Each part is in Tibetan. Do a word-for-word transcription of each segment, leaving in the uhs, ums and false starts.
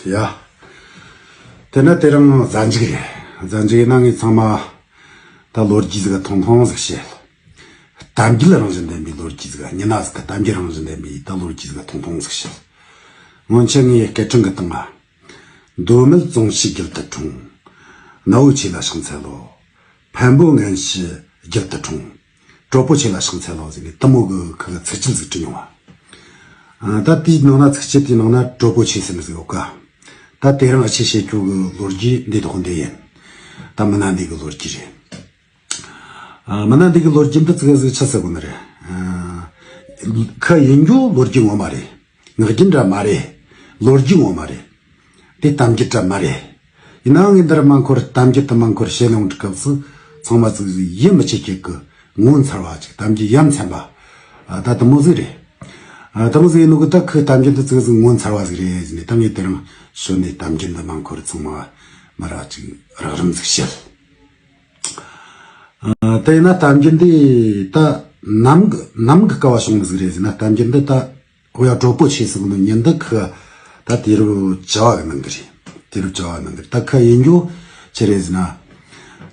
ཡ། དེ་ན་དེ་རིང་གཟའ་མཇུག་རེད། གཟའ་མཇུག་ཡིན་ན་ངས་ཚང་མ་ད་ལོ་རྒྱུས་ཟིག་ཐུང་ཐུང་ཟིག་བཤད། གཏམ་རྒྱུད་རང་བཞིན་ལྡན་པའི་ལོ་རྒྱུས་ཟིག་ཉི་མ་ཟིག་གི་གཏམ་རྒྱུད་རང་བཞིན་ལྡན་པའི་ད་ལོ་རྒྱུས་ཟིག་ཐུང་ཐུང་ཟིག་བཤད། སྔོན་ཆད་ངས་སྐད་འཕྲིན་གི་སྟེང་ང་། མདོ་སྨད་ཙོང་ཆུའི་རྒྱུད་དུ་འཁྲུངས། གནའ་བོའི་ཆོས་ལ་ཕྱག་འཚལ་ལོ། འཕན་པོ་ངན་ཤི་རྒྱུད་དུ་འཁྲུངས། གྲོགས་པོ་ཆོས་ལ་ཕྱག་འཚལ་ལོ་ཟེར་ནས་དེ་མོ་གི་ཁུ་གི་ཚིགས་བཅད་ཟིག་བྲིས་མྱོང་བ། ཨ། ད་དེའི་ནང་ན་ཚིགས་བཅད་དེའི་ནང་ན་གྲོགས་པོ་ཆོས་ཟེར་ནི་ཟིག་ཡོད་ཀ། ད་དེ་རིང་ཨ་ཆེ་བཤད་རྒྱུ་གི་ལོ་རྒྱུས་འདི་དག་འདི་ཡིན། ད་མི་སྣ་འདི་གི་ལོ་རྒྱུས་རེད། ཨ། མི་སྣ་འདི་གི་ལོ་རྒྱུས་འདི་ཙི་གེ་ཟིག་ཆི་ཟེར་དགོས་ནི་རེད། ཨ། ཁུ་ཡིན་རྒྱུ་ལོ་རྒྱུས་ངོ་མ་རེད། ངག་རྒྱུན་འདྲ་མ་རེད། ལོ་རྒྱུས་ངོ་མ་རེད། དེ་གཏམ་རྒྱུད་འདྲ་མ་རེད། ཡིན་ནའང་ངས་འདིར་མ་འཁོར་གཏམ་རྒྱུད་དུ་མ་འཁོར་བཤད་ཡོང་དུས་སྐབས་སུ་ཚང་མ་ཙིག་ཟིག་ཡིད་མི་ཆེས་ཀྱི་གི་ངོ་མཚར་བ་ཅིག་གཏམ་རྒྱུད་ཡ་མཚན་པ། ཨ། ད་དེ་མོ་ཟིག་རེད། ཨ། དེ་མོ་ཟིག་ཡིན་ནོ་གི་ད་ཁུ་གཏམ་རྒྱུད་འདི་ཙིག་ཟིག་ངོ་མཚར་བ་ཟིག་རེད་ཟེར་ནས་ད་ངས་དེ་རིང་ཞོར་ནས་གཏམ་རྒྱུད་འདི་མ་འཁོར་ཚང་མ་མར་ར་ཅིག་རགས་རིམ་ཟིག་བཤད། ཨ། དེ་ཡིན་ན་གཏམ་རྒྱུད་འདི་ད་ནམ་གི་ནམ་གི་སྐབས་བ་བྱུང་ནི་ཟིག་རེད་ཟེར་ན། གཏམ་རྒྱུད་འདི་ད་ཨོ་ཡ་གྲོགས་པོ་ཆོས་ཟེར་གོ་ནོ་ཉིན་འདི་ཁུ་ད་དུས་རབས་བཅུ་བ་གི་ནང་གི་རེད། དུས་རབས་བཅུ་བ་གི་ནང་གི་རེད། ད་ཁུ་ཡིན་རྒྱུ་ཆི་རེད་ཟེར་ན།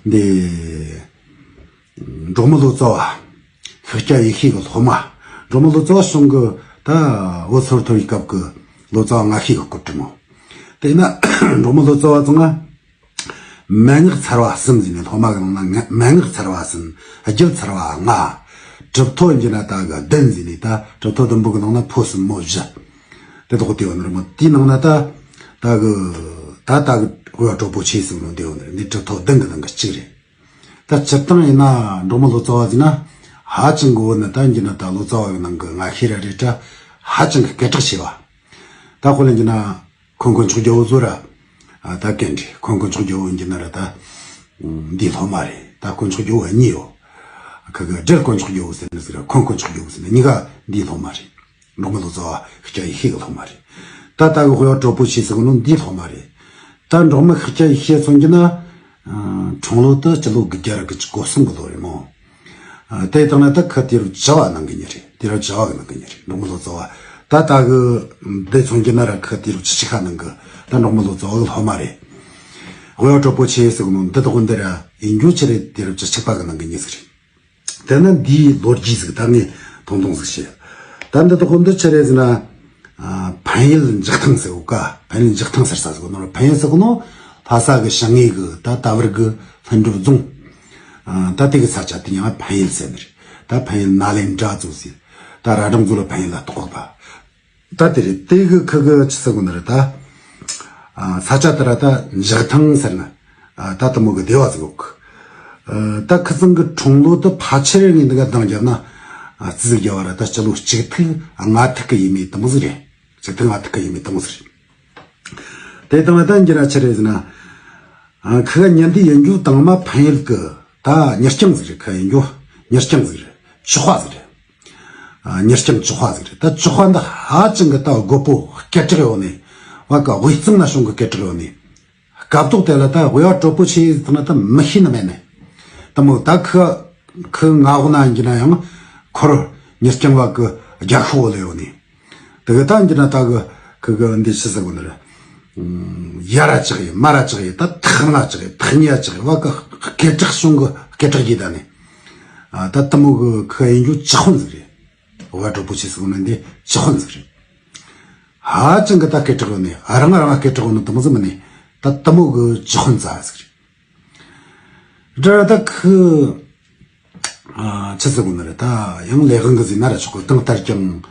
འདི་འབྲོག་མི་ལོ་ཙཱ་བ། ཤཱཀྱ་ཡེ་ཤེས་གི་སློབ་མ། འབྲོག་མི་ལོ་ཙཱ་བ་གཞུང་གི་ད་བོད་སོར་ཐོར་བའི་སྐབས་གི་ལོ་ཙཱ་བ་ང་ཤེས་གི་སྐོར་བྲིས་མོ། དེ་ན་འབྲོག་མི་ལོ་ཙཱ་བ་ཚང་ང་། མན་ངག་ཚར་བ་གསུམ་ཟེར་ནས། སློབ་མ་གི་ནང་ན་ང་མན་ངག་ཚར་བ་གསུམ། རྒྱུད་ཚར་བ་ལྔ། གྲུབ་ཐོབ་ཡིན་རྒྱུ་ན་ད་གི་བདུན་ཟེར་ནས། ད་གྲུབ་ཐོབ་བདུན་པོ་གི་ནང་ན་ཕོ་གསུམ་མོ་བཞི། དེ་དག་དེ་ཡོད་ནི་རེད་མོ། དེའི་ནང་ན་ད་ད་གི་ད་ད་གི་ཨོ་ཡ་གྲོགས་པོ་ཆོས་ཟེར་གོ་ནོ་འདི་ཡོད་ནི་རེད། འདི་གྲུབ་ཐོབ་བདུན་གི་ནང་གི་གཅིག་རེད། ད་སྤྱིར་བཏང་ཡིན་ན་འབྲོག་མི་ལོ་ཙཱ་བ་ཟེར་ན་ཧ་ཅང་གི་བོད་ནི་ད་ཡིན་རྒྱུ་ན་ད་ལོ་ཙཱ་བ་གི་ནང་གི་ང་ཤེས་ར་རེད་དྲ། ཧ་ཅང་གི་སྐད་གྲགས་ཆེ་བ། ད་དཔེ་ལེན་རྒྱུ་ན། འཁོན་དཀོན་མཆོག་རྒྱལ་པོ་ཚོ་ར། ཨ། ད་གན་རེད། འཁོན་དཀོན་མཆོག་རྒྱལ་པོ་ཡིན་རྒྱུ་ན་ར་ད། འདིའི་སློབ་མ་རེད། ད་དཀོན་མཆོག་རྒྱལ་པོ་གཉིས་ཡོད། ཁ་གི་སྦྲེལ་དཀོན་མཆོག་རྒྱལ་པོ་ཟེར་ནི་ཟིག་ར། འཁོན་དཀོན་མཆོག་རྒྱལ་པོ་ཟེར་ནི་གཉིས་ཀ་འདིའི་སློབ་མ་རེད། འབྲོག་མི་ལོ་ཙཱ་བ་ཤཱཀྱ་ཡེ་ཤེས་གི་སློབ་མ་རེད། ད་ད་གི་ཧོ་ཡ་གྲོགས་པོ་ཆོས་ཟེར་གོ་ནོ་འདིའི་སློབ་མ་རེད། ད་འབྲོག་མི་ཤཱཀྱ་ཡེ་ཤེས་མཚོན་རྒྱུ་ན། ཨ། འཁྲུངས་ལོ་དུ་སྤྱི་ལོ་དགུ་བརྒྱ་ར་དགུ་བཅུ་གོ་གསུམ་གི་ལོ་རེད་མོ། ཨ། དེ་ལྟར་ན་ད་ཁུ་དུས་རབས་བཅུ་བ་ནང་གི་མྱི་རེད། དུས་རབས་བཅུ་བ་གི་ནང་གི་མྱི་རེད། འབྲོག་མི་ལོ་ཙཱ་བ། ད་ད་གི་འདི་མཚོན་རྒྱུ་ན་ར་ཁུ་དུས་རབས་བཅུ་གཅིག་པ་ནང་གི་ད་འབྲོག་མི་ལོ་ཙཱ་བ་གི་སློབ་མ་རེད། ཧོ་ཡ་གྲོགས་པོ་ཆོས་ཟེར་གོ་ནོ་འདི་དག་འདི་ར་ཡིན་རྒྱུ་ཆི་རེད། དུས་རབས་བཅུ་གཅིག་པ་གི་ནང་གི་མྱི་ཟིག་རེད། དེ་ན་འདིའི་ལོ་རྒྱུས་ཟིག་ད་ངས་ཐུང་ཐུང་ཟིག་བཤད། ད་འདི་དག་འདི་ཆི་རེད་ཟེར་ན། ཨ། འཕན་ཡུལ་འཇག་ཐང་ཟེར་གོ་ཀ། འཕན་ཡུལ་འཇག་ཐང་ཟེར་ས་ཟེར་གོ་ནོ། འཕན་ཡུལ་ཟེར་གོ་ནོ་ལྷ་ས་གི་བྱང་ངོས་གི་ད་ད་བར་གི་ལྷུན་གྲུབ་རྫོང་། ཨ། ད་དེ་གི་ས་ཆ་དེ་ཡང་འཕན་ཡུལ་ཟེར་ནི་རེད། ད་འཕན་ཡུལ་ནཱ་ལེནྡྲ་ཚོ་ཟེར། ད་ར་སྒྲེང་ཚོ་ལ་འཕན་ཡུལ་ལ་གཏོགས་པ། ད་དེ་རེད། དེ་གི་ཁུ་གི་ཆི་ཟེར་གོ་ནི་རེད་ད། ཨ། ས་ཆ་དེ་ར་ད་འཇག་ཐང་ཟེར་ན། ཨ། ད་དེ་མོ་གི་སྡེ་བ་ཟིག་ཡོད་གི། ཨ། ད་ཁུ་ཚང་གི་འཁྲུངས་ལོ་དུ་ཕལ་ཆེར་ངས་འདི་ག་འདང་བརྒྱབ་ན། ཨ། རྩིས་ཟིག་བརྒྱབ་པ་ར་ད་སྤྱི་ལོ་གཅིག་ཐིག་ལྔ་ཐིག་གི་ཡས་མས་དེ་མོ་ཟིག་རེད། གཅིག་ཐིག་ལྔ་ཐིག་གི་ཡས་མས་དེ་མོ་ཟིག་རེད། དེ་དང་ད་འགྱུར་ར་ཆི་རེད་ཟེར་ན། ཨ། ཁུ་གི་ཉིན་དེ་ཡིན་རྒྱུ་དང་མ་འཕན་ཡུལ་གི་ད་མྱི་རྐྱང་ཟིག་རེད། ཁུ་ཡིན་རྒྱུ་མྱི་རྐྱང་ཟིག་རེད། ཇག་པ་ཟིག་རེད། ཨ། མྱི་རྐྱང་ཇག་པ་ཟིག་རེད། ད་ཇག་པ་འདི་ཧ་ཅང་གི་ད་རྒོད་པོ་སྐད་གྲགས་ཡོད་ནི། བ་ཀ་དབུས་གཙང་ན་བྱུང་གི་སྐད་གྲགས་ཡོད་ནི། སྐབས་ཐོག་དེ་ལ་ད་ཧོ་ཡ་གྲོགས་པོ་ཆོས་ཟེར་ན་ད་མི་ཤེས་ནི་མེད་ནི། ད་མོ་ད་ཁུ་ཁུ་ང་འོ་ན་ཡིན་རྒྱུ་ན་ཡང་འཁོར་མྱི་རྐྱང་བ་གི་རྒྱལ་ཤོག་ལ་ཡོད་ནི། དེ་གི་ད་འདི་ན་ད་གི་ཁུ་གི་འདི་ཆི་ཟེར་གོ་ནི་རེད། ཡ་ར་ཅག་ཡི་མ་ར་ཅག་ཡི་ད་ཐག་ང་ཅག་ཡི་ཐག་ཉེ་ཡ་ཅག་ཡི་བ་གི་སྐད་གྲགས་བྱུང་གི་སྐད་གྲགས་ཡི་ད་ནི། ཨ། ད་དེ་མོ་གི་ཁུ་ཡིན་རྒྱུ་ཇག་དཔོན་ཟིག་རེད། ཧོ་ཡ་གྲོགས་པོ་ཆོས་ཟེར་གོ་ནི་འདི་ཇག་དཔོན་ཟིག་རེད། ཧ་ཅང་གི་ད་སྐད་གྲགས་ཡོད་ནི། ཨ། རང་ང་རང་ང་སྐད་གྲགས་ཡོད་ནི་དེ་མོ་ཟིག་མིན་ནི། ད་དེ་མོ་གི་ཇག་དཔོན་ཙ་ཟིག་རེད། དེ་ར་ད་ཁུ། ཨ། ཆི་ཟེར་གོ་ནི་རེད། ད་ཡང་ལས་དབང་གི་ཟེར་ན་ར་ཆོག་གི། གང་ལྟར་ཀྱང་།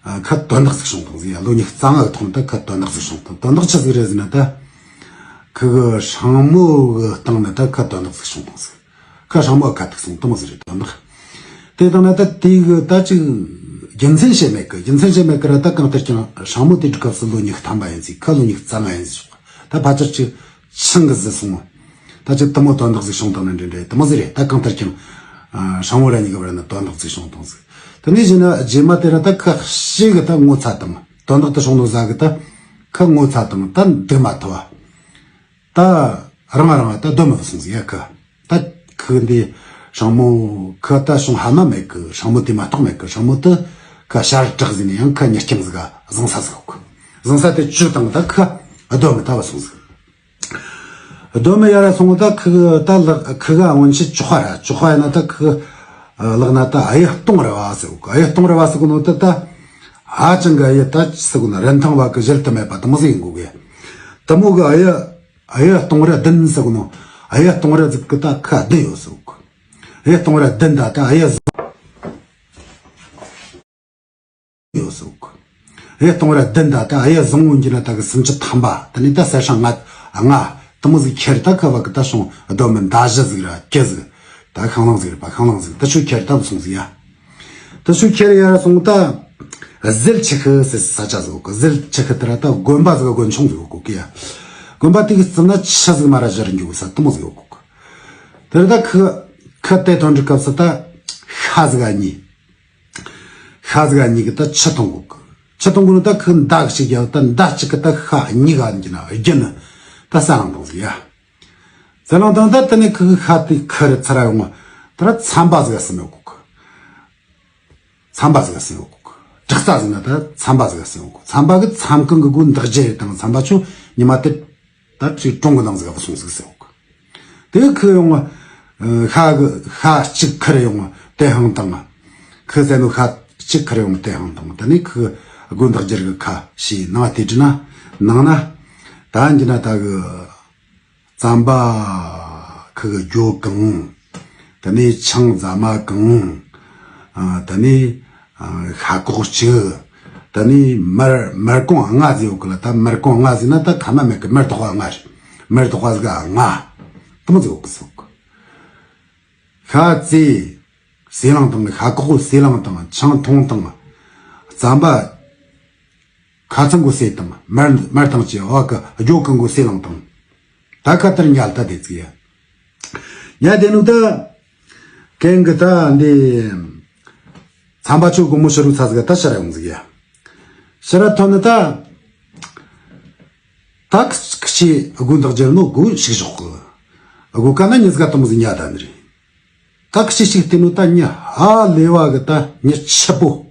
ཨ། ཁུ་དོན་དག་ཟིག་བྱུང་བཏང་ཟིག་ཡ། ལོ་ཉི་ཤུ་རྩ་ལྔ་གི་ཐོག་ནས་ད་ཁུ་དོན་དག་ཟིག་བྱུང་བཏང་། དོན་དག་ཆི་ཟིག་རེད་ཟེར་ན་ད། ཁུ་གི་སྲིང་མོ་གི་སྟེང་ནས་ད་ཁུ་དོན་དག་ཟིག་བྱུང་བཏང་ཟིག་ཁུ་སྲིང་མོ་གི་ཁ་ཐུག་སོང་། དེ་མོ་ཟིག་རེད་དོན་དག། དེ་དང་ན་ད་དེ་གི་ད་ཅིག་རྒྱུ་མཚན་བཤད་མེད་གི། རྒྱུ་མཚན་བཤད་མེད་གི་ར། ད་གང་ལྟར་ཀྱང་སྲིང་མོ་དེ་དུས་སྐབས་སུ་ལོ་ཉི་ཤུ་ཐམ་པ་ཡིན་ཟིག་ཁུ་ལོ་ཉི་ཤུ་རྩ་ལྔ་ཡིན་ཟིག་ད་ཕལ་ཆེར་ཅིག་ཆུང་གི་ཟིག་སོང་། ད་ཅིག་དེ་མོ་དོན་དག་ཟིག་བྱུང་བཏང་ནི་འདྲ་འདྲ་དེ་མོ་ཟིག་རེད། ད་གང་ལྟར་ཀྱང་། ཨ། སྲིང་མོ་ར་གཉིས་ཀྱི་བར་ན་དོན་དག་ཟིག་བྱུང་བཏང་ཟིག་དེ་ནས་གཞན་ན་རྗེས་མ་དེ་ར་ད་ཁུ་ཤི་གི་ད་ངོ་ཚ་དང་དོན་དག་དེ་བྱུང་ནོ་ཟ་གི་ད་ཁུ་ངོ་ཚ་དང་ད་འདུག་མ་ཐུབ་བ། ད་རང་རང་ད་སྡོད་མི་སོང་ཟིག་ཡ། ཁུ་ད་ཁུ་འདི་སྲིང་མོ་ཁུ་ད་བྱུང་ཧ་མ་མེད་གི། སྲིང་མོ་དེ་མ་གཏོགས་མེད་གི། སྲིང་མོ་དེ་ཁུ་ཤ་རུ་དྲག་ཟིན་ནས་ཡང་ཁུ་མྱི་རྐྱང་ཟིག་ག་བཟང་ས་ཟིག་གོ་གི། བཟང་ས་དེ་བཅུ་དང་ད་ཁུ་ གདོད་མའི་ལྟ་བུ་སོང་ཟིག་གདོད་མའི་ཡར་སོང་ད་ཁི་ད་ལག་ཁི་ག་སྔོན་ཆད་ཅོག་པ་ར་ཅོག་པ་ཡིན་ན་ད་ཁི་ལག་ན་ད་ཨ་ཡེ་སྟོང་ར་བ་ཟེར་གོ་ཨ་ཡེ་སྟོང་ར་བ་ཟེར་གོ་ནོ་ད་ད་ཧ་ཅང་གི་ཨ་ཡེ་ད་ཟེར་གོ་ན་རིན་ཐང་བ་གི་གཞལ་དུ་མེད་པ་དུ་མ་ཟིག་ཡིན་གོ་གི་དུ་མོ་གི་ཨ་ཡེ་ཨ་ཡེ་སྟོང་ར་བདུན་ཟེར་གོ་ནོ་ཨ་ཡེ་སྟོང་ར་ཟིག་གི་ད་ཁི་བདུན་ཡོད་ཟེར་གོ་ཨ་ཡེ་སྟོང་ར་བདུན་ད་ད་ཨ་ཡེ་ཟིག་ཡོད་ཟེར་གོ་ཨེ་སྟོང་ར་བདུན་ད་ད་ཨེ་བཟང་བོ་འགྱུར་ན་ད་གི་སུམ་ཅུ་ཐམ་པ་དེ་ནས་ད་གསལ་ཤིང་ལྔ་ལྔ་དུ་མོ་ཟིག་ཁྱེར་ད་ཁ་བ་གི་ད་སོང་གདོད་མའི་མདའ་གཞུ་ཟིག་ར་གྱི་ཟིག་ད་ཤིང་ལང་ཟིག་ར་པ་ཤིང་ལང་ཟིག་ད་ཆུ་ཁྱེར་ད་བུ་སོང་ཟིག་ཡ། ད་ཆུ་ཁྱེར་ཡ་ར་སོང་ད་ཟིལ་ཆུ་ཤི་ཟེར་ས་ཆ་ཟིག་གོ་ཟིལ་ཆུ་ཤི་དེ་ར་ད་དགོན་པ་ཟིག་དགོན་ཆུང་ཟིག་གོ་གི་ཡ། དགོན་པ་དེ་གི་རྩིབ་ན་ཆུ་ཟིག་མ་ར་བཞུར་འགྱོ་གི་ས་དུ་མོ་ཟིག་གོ་གི། དེ་ར་ད་ཁི་ཁི་དེ་ཐོན་འགྲོ་སྐབས་སུ་ད་ཤ་ཟིག་ག་གཉིས། ཤ་ཟིག་ག་གཉིས་གི་ད་ཆུ་འཐུང་གོ་གི། ཆུ་འཐུང་གོ་ནི་ད་ཁི་མདའ་གཅིག་རྒྱག་ད་མདའ་གཅིག་གི་ད་ཤ་གཉིས་ག་གི་ན་རྒྱུ་ནི་ད་ས་ལང་དང་ཟིག་ཡ། ས་ལང་དང་ད་དེ་ནས་ཁི་ཤ་དེ་ཁི་རི་ཚ་ར་ཡོང་བ་ད་ར་ཚན་པ་ཟིག་ག་སིམ་ཡོད་གོ་གི། ཚན་པ་ཟིག་ག་སིམ་ཡོད་གོ་གི། དྲག་རྩ་ཟིག་ན་ད་ཚན་པ་ཟིག་ག་སིམ་ཡོད་གོ་གི། ཚན་པ་གི་མཚམས་ཁང་གི་སྒོ་འདག་རྒྱུ་རེད་དང་ཚན་པ་ཆུ་ཉི་མ་དེ། ད་ཅིག་གྲོང་གི་ནང་ཟིག་ག་སོང་ཟིག་ཟེར་གོ། དེ་ཁི་ཡོང་ང་། ཤ་གི་ཤ་གཅིག་ཁིར་ཡོང་ང་དེ་ཧང་དང་ང་། ཁི་ཟེར་ནོ་ཤ་གཅིག་ཁིར་ཡོང་དེ་ཧང་དང་ང་། ད་ནི་ཁི་དགོན་བདག་རྒྱུར་གི་ཁ་ཤི་ནང་དེ་དྲི་ན་ནང་ན་ད་འཇི་ན་ད་གི་རྩམ་པ་ཁི་གི་རྒྱུ་གང་། ད་ནི་ཆང་རྫ་མ་གང་། ཨ། ད་ནི་ཨ། ཤ་ཁོག་གཅིག་ད་ནི་མར་མར་གོང་ལྔ་ཟེར་ཡོད་གི་ལ། ད་མར་གོང་ལྔ་ཟེར་ན་ད་ཁ་མ་མེད་གི། མར་དོག་པ་ལྔ་རེད། མར་དོག་པ་ཟིག་ལྔ་དུ་མོ་ཟིག་ཡོད་གི་ཟེར་གི། ཤ་ཙེ་ཟས་ལང་དང་། ཤ་ཁོག་ཟས་ལང་དང་། ཆང་འཐུང་དང་། རྩམ་པ་ཁ་ཚང་གོ་ཟས་དང་། མར་མར་དང་བཅས་བ་གི་རྒྱུ་གང་གོ་ཟས་ལང་དང་། ད་ཁ་དར་ཉལ་ད་དེ་ཚིག་ཡ། ཉལ་དེ་ནུ་ད། གན་གི་ད་འདི། ཚན་པ་ཆུ་གོ་མོ་ཕྱི་རུ་ཚ་ཟིག་ད་ཕྱིར་ཡོང་ཟིག་ཡ། ཕྱིར་ཐོན་ནི་ད། ད་ཁི་ཆི་དགུ་འདག་རྒྱལ་ནོ་དགུ་ཞིག་ཞོག་གི། དགུ་ཀ་ན་ཉི་ཟིག་ག་དུ་མོ་ཟིག་ཉལ་ད་ནི་རེད། ད་ཁི་ཆི་ཞིག་དེ་ནུ་ད་ཉི་ཧ་ལེ་བ་གི་ད་ཉི་ཆི་པོ།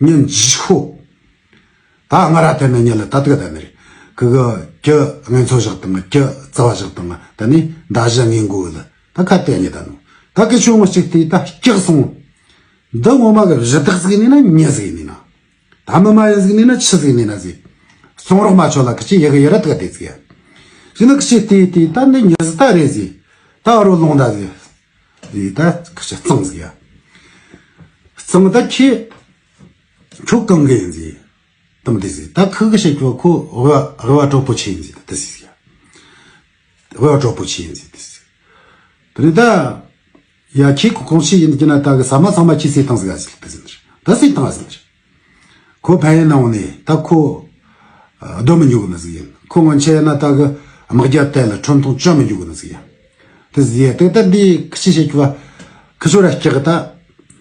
ཉི་འཇིག་ཤོ། ད་ང་ར་དེ་ནས་ཉི་ལ་ད་དུ་ག་ད་ནི་རེད། ཁི་གི་གི་ངན་ཚོ་བཞག་དང་གི་རྩ་བ་བཞག་དང་ད་ནི་མདའ་གཞུ་ངན་གོ་ལ་ད་ཁ་དེ་ཉི་ད་ནོ། ད་ཁི་ཆུ་ངོ་གཅིག་དེ་ད་སྐྱག་སོང་། འདི་ངོ་མ་གི་གཞི་བདག་ཟིག་ནི་ན་ཉི་ཟིག་ནི་ན། ད་མི་མ་ཡིན་ཟིག་ནི་ན་ཆི་ཟིག་ནི་ན་ཟིག་གསུང་རོགས་མ་ཆོད་ལ་ཁི་ཆི་ཡི་གི་ཡི་ར་དུ་ག་དེ་ཟིག་ཡ། ཟིག་ན་ཁི་ཆི་དེ་དེ་ད་འདི་ཉི་ཟིག་ད་རེད་ཟིག་ད་རོ་ལོང་ད་ཟིག་ཟིག་ད་ཁི་ཆི་གཙང་ཟིག་ཡ། གཙང་ད་ཁྱི། ཁྱོད་གང་གི་ཡིན་ཟིག་དམ་དེ་ཟིག་ད་ཁི་གི་བཤད་ཁྱོད་ཁོ་དབུ་བ་དབུ་བ་གྲོགས་པོ་ཆེ་ཡིན་ཟིག་ད་དེ་ཟིག་ཡ། དབུ་བ་གྲོགས་པོ་ཆེ་ཡིན་ཟིག་དེ་ཟིག་དེ་ནི་ད། ཡ་ཁྱེད་ཁོ་གོང་ཆེ་ཡིན་གྱི་ན་ད་གི་ཟ་མ་ཚང་མ་ཁྱེད་ཟས་བཏང་ཟིག་ཨ་ཟིག་ད་ཟིན་ད་ཟིན་བཏང་ཟིན། ཁོ་ཕན་ཡིན་ནའང་ནི་ད་ཁོ་སྡོད་མི་འཇུག་ནི་ཟིག་ཡིན། ཁོ་སྔོན་ཆད་ན་ད་གི་དམག་རྒྱ་དེ་ལ་ཁྲོན་ཐུང་བཅོ་མི་འཇུག་ནི་ཟིག་ཡིན། དེ་ཟིག་ཡ་དེ་ད་འདི་ཁི་ཆི་བཤད་ཁྱོད་ཁི་ཆོ་ར་སྐྱག་གི་ད།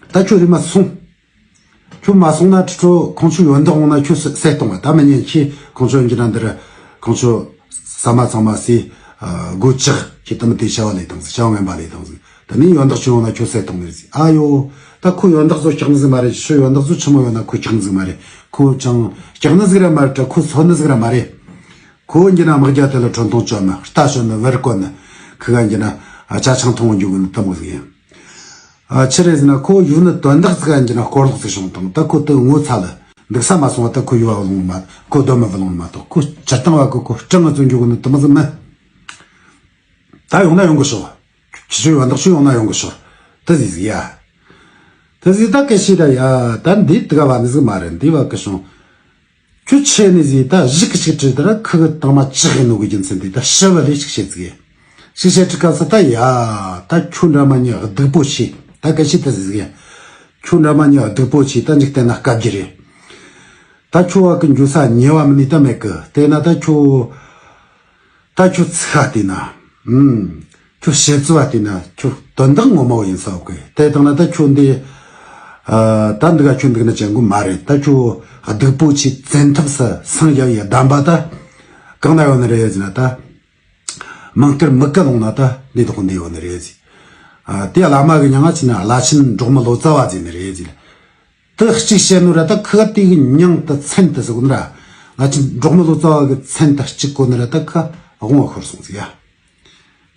ད་ཁྱོད་རེ་མ་སོང་། ཁྱོད་མ་སོང་ན་ཁྲི་ཁྲོ་ཁོང་ཆོ་ཡོན་བདག་འོང་ན་ཁྱོད་ཟས་གཏོང་བ་ད་མི་ཉན་ཁྱེད་ཁོང་ཆོ་འགྱུར་ན་འདིར་ཁོང་ཆོ་ཟ་མ་ཚང་མ་ཟས་སྒོ་ལྕགས་ཁྱེད་དམ་དེ་བྱ་བ་ལས་དང་ཟིག་བྱ་བ་ངན་པ་ལས་དང་ཟིག་ད་ནི་ཡོན་བདག་ཆོ་ཡོང་ན་ཁྱོད་ཟས་གཏོང་ནི་ཟིག་ཨ་ཡོ། ད་ཁོ་ཡོན་བདག་ཚོ་སྐྱག་ནི་ཟིག་མ་རེད། ཁྱོད་ཡོན་བདག་ཚོ་ཆི་མོ་ཡོད་ན་ཁོ་སྐྱག་ནི་ཟིག་མ་རེད། ཁོ་ཅང་སྐྱག་ནི་ཟིག་ར་མ་རེད། ཁོ་ཚོ་ནི་ཟིག་ར་མ་རེད། ཁོ་འགྱུར་ན་དམག་རྒྱ་དེ་ལ་ཁྲོན་ཐུང་བཅོ་མི་རྟ་ཞོན་ནི་བེར་གོན་ནི་ཁི་ག་འགྱུར་ན་ཅ་ཆང་འཐུང་འཇུག་ནི་དམ་ཟིག་ཡིན། ཨ། ཆི་རེད་ཟེར་ན་ཁོ་ཡུལ་ནི་དོན་དག་ཟིག་ག་འགྱུར་ན་སྐོར་ལོག་ཟིག་བྱུང་དང་ད་ཁོ་དུ་ངོ་ཚ་ལ་འདུག་ས་མ་སོང་བ་ད་ཁོ་ཡུལ་བ་ལོང་མ་ཁོ་སྡོད་མི་བ་ལོང་མ་གཏོགས་ཁོ་སྤྱིར་བཏང་བ་ཁོ་ཁོ་སྤྲང་ང་བཙོན་འཇུག་གི་ནི་དུ་མ་ཟིག་མིན། ད་ཡོང་ན་ཡོང་གི་ཤོག་ཁྱི་ཆོས་ཡོན་བདག་ཆོས་ཡོང་ན་ཡོང་གི་ཤོག་ད་ཟིག་ཟིག་ཡ། ད་ཟིག་ད་སྐད་ཤེས་ད་ཡ་ད་འདི་དུ་ག་བ་ནི་ཟིག་མ་རེད། འདི་བ་གི་བྱུང་། ཁྱོད་ཆེ་ནི་ཟིག་ད་གཞི་གི་ཆིག་ཁྲི་དེ་ར་ཁི་གི་དང་མ་ཅི་གི་ནོ་གི་རྒྱུ་མཚན་དེ་ད་ཤི་བ་ལས་ཅིག་བཤད་ཟིག་ཅིག་བཤད་ཅིག་ག་ས་ད་ཡ་ད་ཁྱོད་འདྲ་མ་ཉི་སྡུག་པོ་ཆེ། ད་ག་ཤི་ད་ཟིག་ཟིག་ཁྱོད་འདྲ་མ་ཉི་སྡུག་པོ་ཆེ། ད་འཇིག་རྟེན་ན་དཀའ་རྒྱུ་རེད། ད་ཁྱོད་བ་གི་འཇུ་ས་ཉེ་བ་མི་ནི་ད་མེད་གི། དེ་ན་ད་ཁྱོད། ད་ཁྱོད་ཚིག་ཁ་བལྟས་ན། ཨུམ། ཁྱོད་བཤད་ཚུལ་བ་བལྟས་ན་ཁྱོད་དོན་དག་ངོ་མ་བོ་ཡིན་ས་ཡོད་གི། དེ་དང་ན་ད་ཁྱོད་འདི། ཨ། ད་འདི་ག་ཁྱོད་འདུག་ན་ཅན་གོ་མ་རེད། ད་ཁྱོད་སྡུག་པོ་ཆེ་བཙན་ཐབས་སུ་སངས་རྒྱ་ཡི་གདམས་པ་ད་གང་ན་ཡོད་ནི་རེད་ཟེར་ན། ད་མིང་དཀར་མི་དཀར་ལོང་ན་ད་འདི་དོག་འདི་ཡོད་ནི་རེད་ཟེར། ཨ། དེ་བླ་མ་གི་མྱིང་ང་ཆི་ན་བླ་ཆེན་འབྲོག་མི་ལོ་ཙཱ་བ་ཟེར་ནི་རེད་ཟེར། དེ་གཅིག་བཤད་ནོ་ར་ད་ཁི་དེ་གི་མྱིང་དེ་མཚན་དེ་ཟེར་གོ་ནི་ར། ད་ཅི་འབྲོག་མི་ལོ་ཙཱ་བ་གི་མཚན་ད་གཅིག་གོ་ནི་ར་ད་ཁ་དབང་བ་ཤོར་སོང་ཟིག་ཡ།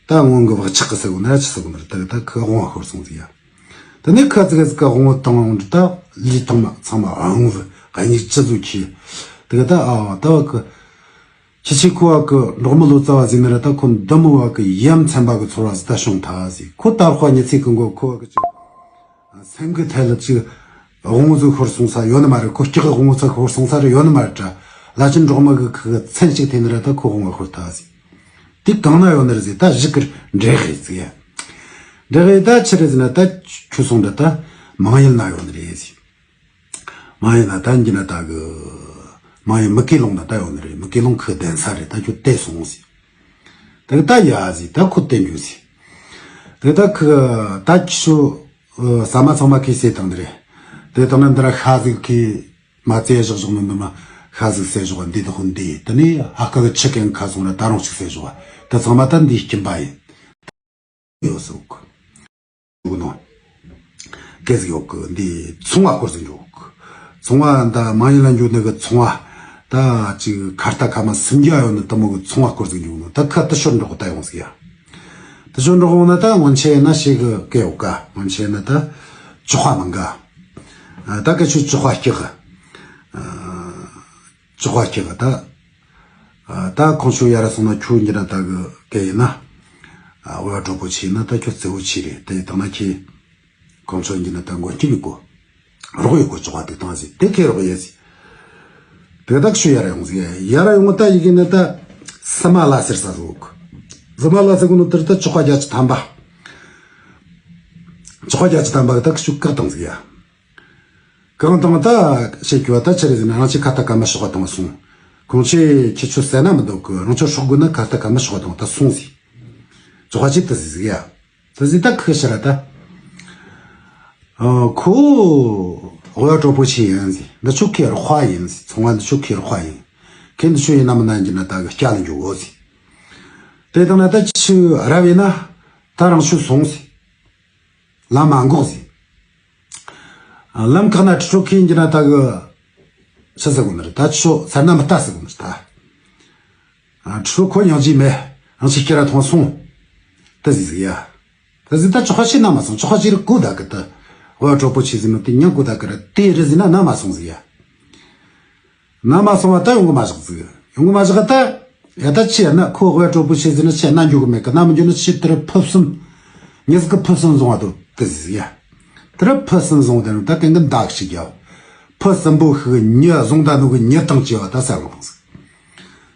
ད་སྔོན་གི་བག་ཆགས་གི་ཟེར་གོ་ནི་ར་ཅི་ཟེར་གོ་ནི་ར་ད་ད་ཁ་དབང་བ་ཤོར་སོང་ཟིག་ཡ། ད་ནི་ཁ་ཙི་ཁ་ཙི་ཁ་དབང་བ་བཏང་འོང་ད་ལུས་ཐང་མ་ཚང་མ་དབང་བ་གཉིས་ཅི་ཟུག་ཁྱི། ད་ད་ཨ་ད་བ་གི། ཁྱི་ཆེ་ཁོ་བ་གི་འབྲོག་མི་ལོ་ཙཱ་བ་ཟིག་ནི་ར་ད་ཁོ་འདི་མོ་བ་གི་ཡ་མཚན་པ་གི་ཚོར་བ་ཟིག་ད་བྱུང་ཐལ་ཟིག་ཁོ་ད་ཁོ་ཉི་ཚེ་གི་མགོ་ཁོ་བ་གི་ཅི། སེམས་གི་ཐད་ལ་ཅིག་དབང་བོ་ཟིག་ཤོར་སོང་ས་ཡོད་ནི་མ་རེད། ཁོ་སྐྱག་གི་དབང་བོ་ཚ་ཤོར་སོང་ས་རེད་ཡོད་ནི་མ་རེད་དྲ། བླ་ཆེན་འབྲོག་མི་གི་ཁུ་གི་མཚན་གཅིག་ཐེ་ནི་ར་ད་ཁོ་དབང་བོ་ཤོར་ཐལ་ཟིག་དེ་གང་ན་ཡོད་ནི་རེད་ཟིག་ད་གཞི་གིར་འདྲེ་ཧེ་ཟིག་ཡ། འདྲེ་ཧེ་ད་ཆི་རེད་ཟེར་ན་ད་ཁྱོད་སོང་འདྲ་ད་མང་ཡུལ་ན་ཡོད་ནི་རེད་ཟིག་མང་ཡུལ་ན་ད་འགྱི་ན་ད་གི། མང་ཡུལ་མི་སྐེ་ལུང་ན་ད་ཡོད་ནི་རེད། མི་སྐེ་ལུང་ཁུ་གདན་ས་རེད། ད་ཁྱོད་དེ་སོང་ཟིག་ད་གི་ད་ཡ་ཟིག་ད་ཁོ་དེ་འགྱོ་ཟིག་ད་གི་ད་ཁུ་ད་ཁྱོད་ཨ་ཟ་མ་ཚང་མ་ཁི་ཟས་བཏང་ནི་རེད། དེ་དང་ན་འདི་ར་ཤ་ཟིག་ཁི་མ་རྩེ་བཞག་བཞག་ནི་འདི་མ་ཤ་ཟིག་ཟས་བཞག་འདི་དག་འདི་ད་ནི་ཧ་ཀ་གི་ཆུ་ཀན་ཁ་སོང་ར་ད་རུང་ཅིག་ཟས་བཞག་ད་ཚང་མ་ད་འདི་སྐྱིན་པ་ཡིན། ཡོད་སོག་ཡོད་ནོ། སྐད་ཟིག་ཡོད་གི་འདི་ཚོང་བ་སྐོར་ཟིག་འཇོག་ཚོང་བ་ད་མང་ཡིན་ལ་འཇོག་ནི་གི་ཚོང་བ་ད་ཅིག་ཁ་རྟ་ཁ་མ་སུམ་བརྒྱ་ཡོད་ནི་དུ་མོ་གི་ཚོང་བ་སྐོར་ཟིག་འཇོག་ནོ། ད་ཁ་ཏི་ཤོར་འགྲོ་གི་ད་ཡོང་ཟིག་ཡ། ཏི་ཤོར་འགྲོ་གོང་ན་ད་སྔོན་ཆད་ན་ཞེ་གི་སྐད་ཡོད་ཀ་སྔོན་ཆད་ན་ད་ཅོག་པ་མང་ག་ད་གི་ཆུ་ཅོག་པ་སྐྱག་གི་ཅོག་པ་སྐྱག་གི་ད། ད་ཁོང་ཚོ་ཡར་སོང་ན་ཁྱོད་འགྱུར་ན་ད་གི་སྐད་ཡིན་ན། འོ་ཡ་གྲོགས་པོ་ཆེ་ཡིན་ན་ད་ཁྱོད་གཙོ་བོ་ཆེ་རེད། དེ་དང་ན་ཁྱེད་ཁོང་ཚོ་འགྱུར་ན་ད་མགོན་སྐྱིད་ཡོད་གོ་རོགས་ཡོད་གོ་ཅོག་པ་དེ་བཏང་ཟིག་དེ་ཁྱེད་རོགས་ཡས་ཟིག་དེ་ད་ཁྱོད་ཡར་ཡོང་ཟིག་ཡར་ཡོང་ད་ཡི་གེ་ནི་ད་སི་མ་ལ་ཟེར་ས་ཟིག་སི་མ་ལ་ཟེར་གོ་ནོ་དེར་ད་ཅོག་པ་བརྒྱད་ཅུ་ཐམ་པ། ཅོག་པ་བརྒྱད་ཅུ་ཐམ་པ་གི་ད་ཁྱོད་བཀག་བཏང་ཟིག་ཡ། གང་དང་ད་བཤད་རྒྱུ་བ་ད་ཆི་རེད་ཟེར་ན་རང་ཆེ་ཁ་ཏ་ཀ་མ་ཤོག་པ་དང་སོང་། ཁོང་ཆེ་ཁྱེད་ཆོ་ཟེར་ན་མི་འདུག་གི་རང་ཆོ་ཤོག་དགོས་ན་ཁ་ཏ་ཀ་མ་ཤོག་པ་དང་ད་སོང་ཟིག་ཅོག་པ་ཅིག་ཏུ་ཟིག་ཟིག་ཡ། ད་ཟིག་ད་ཁི་ཤི་ར་ད། ཨ་ཁོ་དབུ་བ་གྲོགས་པོ་ཆེ་ཡིན་ཟིག་འདི་ཆོ་ཁེ་རོགས་ཡིན་ཟིག་ཚོང་བ་འདི་ཆོ་ཁེ་རོགས་ཡིན། ཁེ་འདི་ཆོ་ཡིན་ན་མིན་ན་ཡིན་གྱི་ན་ད་གི་སྐྱ་ལ་འཇུག་འོ་ཟིག་དེ་དང་ན་ད་ཆུ་རབ་ཡིན་ན་ད་རང་ཆོ་སོང་ཟིག་ལམ་མ་འགོག་ཟིག་ལམ་ཁག་ན་ཁྲི་ཁྲོ་ཁེན་གྱི་ན་ད་གི་ཆི་ཟེར་གོ་ནི་རེད། ད་ཆོ་སར་ན་མི་ལྟ་ཟེར་གོ་ནི་རེད་ད། ཁྲི་ཁྲོ་ཁོ་ཡང་ཅི་མེད་རང་ཆི་ཁྱེར་ར་ཐོང་སོང་། ད་ཟིག་ཟིག་ཡ། ད་ཟིག་ད་ཅོག་ཁ་ཆི་ན་མ་སོང་ཅོག་ཁ་ཆི་རི་ཀུ་ད་གི་ད། འོ་གྲོགས་པོ་ཆེ་ཟིག་ནོ་དེ་ཉང་ཀུ་ད་གི་ར་དེ་རི་ཟིག་ན་ན་མ་སོང་ཟིག་ཡ། ན་མ་སོང་བ་ད་ཡོང་གི་མ་བཞག་ཟིག་ཡོང་གི་མ་བཞག་ད། ཡ་ད་ཆི་ཡ་ན་ཁོ་དབུ་གྲོགས་པོ་ཆེ་ཟིག་ན་ཆི་ཡ་ན་འཇུག་གི་མེད་གི་ན་མི་འཇུག་ན་ཆི་དེར་ཕུབ་སུམ། ཉི་ཟིག་གི་ཕུབ་སུམ་བཟུང་བ་དོ་དེ་ཟིག་ཡ། དེར་ཕུབ་སུམ་བཟུང་དེ་ནོ་ད་གན་གི་འདག་ཞིག་ཡ། ཕུབ་སུམ་པོ་ཤི་གི་ཉི་བཟུང་ད་ནོ་གི་ཉི་དང་བཅས་པ་ད་ཟེར་གི་ཟིག་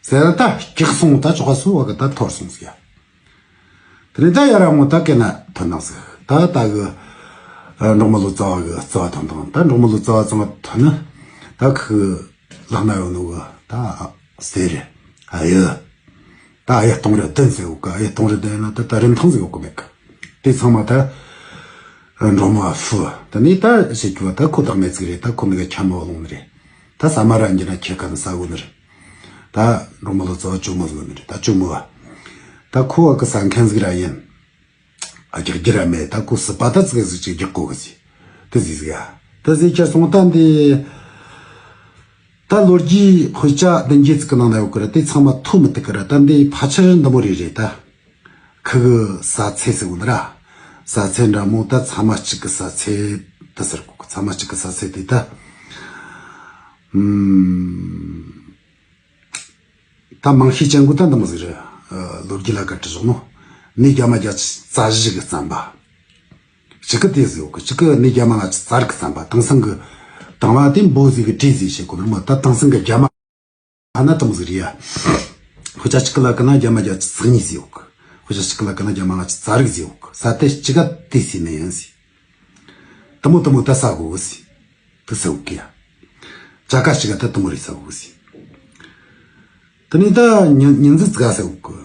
ཟེར་ད་སྐྱག་སོང་ད་ཅོག་ག་སུ་བ་གི་ད་ཐོར་སོང་ཟིག་ཡ། དེ་ནས་ད་ཡར་ཡོང་ད་སྐད་ན་ཐོན་ནང་ཟིག་ད་ད་གི་འབྲོག་མི་ལོ་ཙཱ་བ་གི་རྩ་བ་ཐོན་དང་ད་འབྲོག་མི་ལོ་ཙཱ་བ་ཚང་མ་ཐོན་ན་ད་ཁི་ལག་ན་ཡོད་ནོ་གི་ད་ཟེར་རེད། ཨ་ཡི། ད་ཨ་ཡི་སྟོང་རེ་བདུན་ཟེར་གོ་གི་ཨ་ཡི་སྟོང་རེ་བདུན་ན་ད་ད་རིན་ཐང་ཟེར་གོ་གི་མེད་གི་དེ་ཚང་མ་ད་འབྲོག་མི་ཧྥུ་ད་ནི་ད་ཟེར་རྒྱུ་བ་ད་ཁོ་ཐག་མེད་ཟིག་རེད། ད་ཁོ་ནི་གི་ཁྱམས་མོ་ལོང་ནི་རེད། ད་ས་མ་ར་འགྱི་ན་ཁྱེད་ཀ་ནི་ས་གོ་ནི་རེད། ད་འབྲོག་མི་ལོ་ཙཱ་བ་ཇོ་མོ་ཟིག་ནི་རེད། ད་ཇོ་མོ་བ་ད་ཁོ་བ་གི་ས་མཁན་ཟིག་ར་ཡིན། ཨ་རྒྱག་རྒྱུ་ར་མེད། ད་ཁོ་སྲིད་པ་ད་ཙིག་ཟིག་ཅིག་རྒྱག་གོ་གི་ཟིག་དེ་ཟིག་ཟིག་ཡ། དེ་ཟིག་ཁྱེར་སོང་ད་འདི། ད་ལོ་རྒྱུས་དཔེ་ཆ་བདུན་བརྒྱད་ཙིག་གི་ནང་ན་ཡོད་གི་ར་དེ་ཚང་མ་ཐོ་མི་ཐུག་གི་ར་ད་འདི་ཕལ་ཆེར་འདི་མོ་རེ་རེད་ད། ཁུ་གི་ས་ཚད་ཟེར་གོ་ནི་ར། ས་ཚད་འདྲ་མོ་ད་ཚ་མ་གཅིག་གི་ས་ཚད་ད་ཟེར་གོ་གི་ཚ་མ་གཅིག་གི་ས་ཚད་དེ་ད། ཨུམ། ད་མང་ཤས་ཅན་གོ་ད་འདི་མོ་ཟིག་རེད། ཨ་ལོ་རྒྱུས་ལ་བཀའ་དྲི་བཞག་ནོ། ནི་རྒྱ་མ་རྒྱ་ཆི་རྩ་བཞི་གི་རྩམ་པ། གཅིག་གི་དེ་ཟིག་ཡོད་གི་གཅིག་གི་ནི་རྒྱ་མ་ལ་ཆི་རྩ་རིག་རྩམ་པ་དེང་སང་གི་དང་བ་དེ་འབོ་ཟིག་གི་བྲིས་ཟིག་བྱེད་གོ་ནི་མོ་ད་དེང་སང་གི་རྒྱ་མ་ཨ་ན་དེ་མོ་ཟིག་རེད་ཡ། ཁོ་ཅག་གཅིག་གི་ལ་ཀ་ན་རྒྱ་མ་རྒྱ་ཆི་རྩ་གཉིས་ཟིག་ཡོད་གི་ཁོ་ཅག་གཅིག་གི་ལ་ཀ་ན་རྒྱ་མ་ལ་ཆི་རྩ་རིག་ཟིག་ཡོད་གི་ས་དེ་གཅིག་ག་དེ་ཟིག་ནི་ཡིན་ཟིག་དེ་མོ་དེ་མོ་ད་ས་གོ་གི་ཟིག་དེ་ས་གོ་གི་ཡ། ཅ་ཀ་གཅིག་ག་ད་དེ་མོ་རེད་ས་གོ་གི་ཟིག་དེ་ནས་ད་ཉི་ཉི་འཛི་ཙི་ག་ཟེར་གི་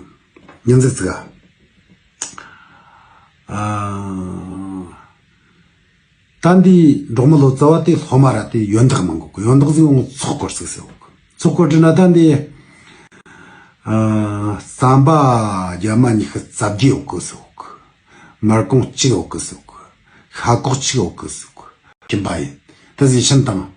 ཉི་འཛི་ཙི་ག་ཨ། ད་འདི་འབྲོག་མི་ལོ་ཙཱ་བ་དེ་སློབ་མ་ར་དེ་ཡོན་བདག་མང་གོ་གི་ཡོན་བདག་ཟིག་འོང་ཚོགས་སྐོར་ཟིག་ཟེར་གི་ཚོགས་སྐོར་དྲི་ན་ད་འདི་ཨ་རྩམ་པ་རྒྱ་མ་ཉི་ཤུ་རྩ་བརྒྱད་ཡོད་གི་ཟེར་གི་མར་གོང་གཅིག་ཡོད་གི་ཟེར་གི་ཤ་ཁོག་གཅིག་ཡོད་གི་ཟེར་གི་ཁྱིམ་པ་ཡིན་ད་ཟིག་ཕྱིན་དང་།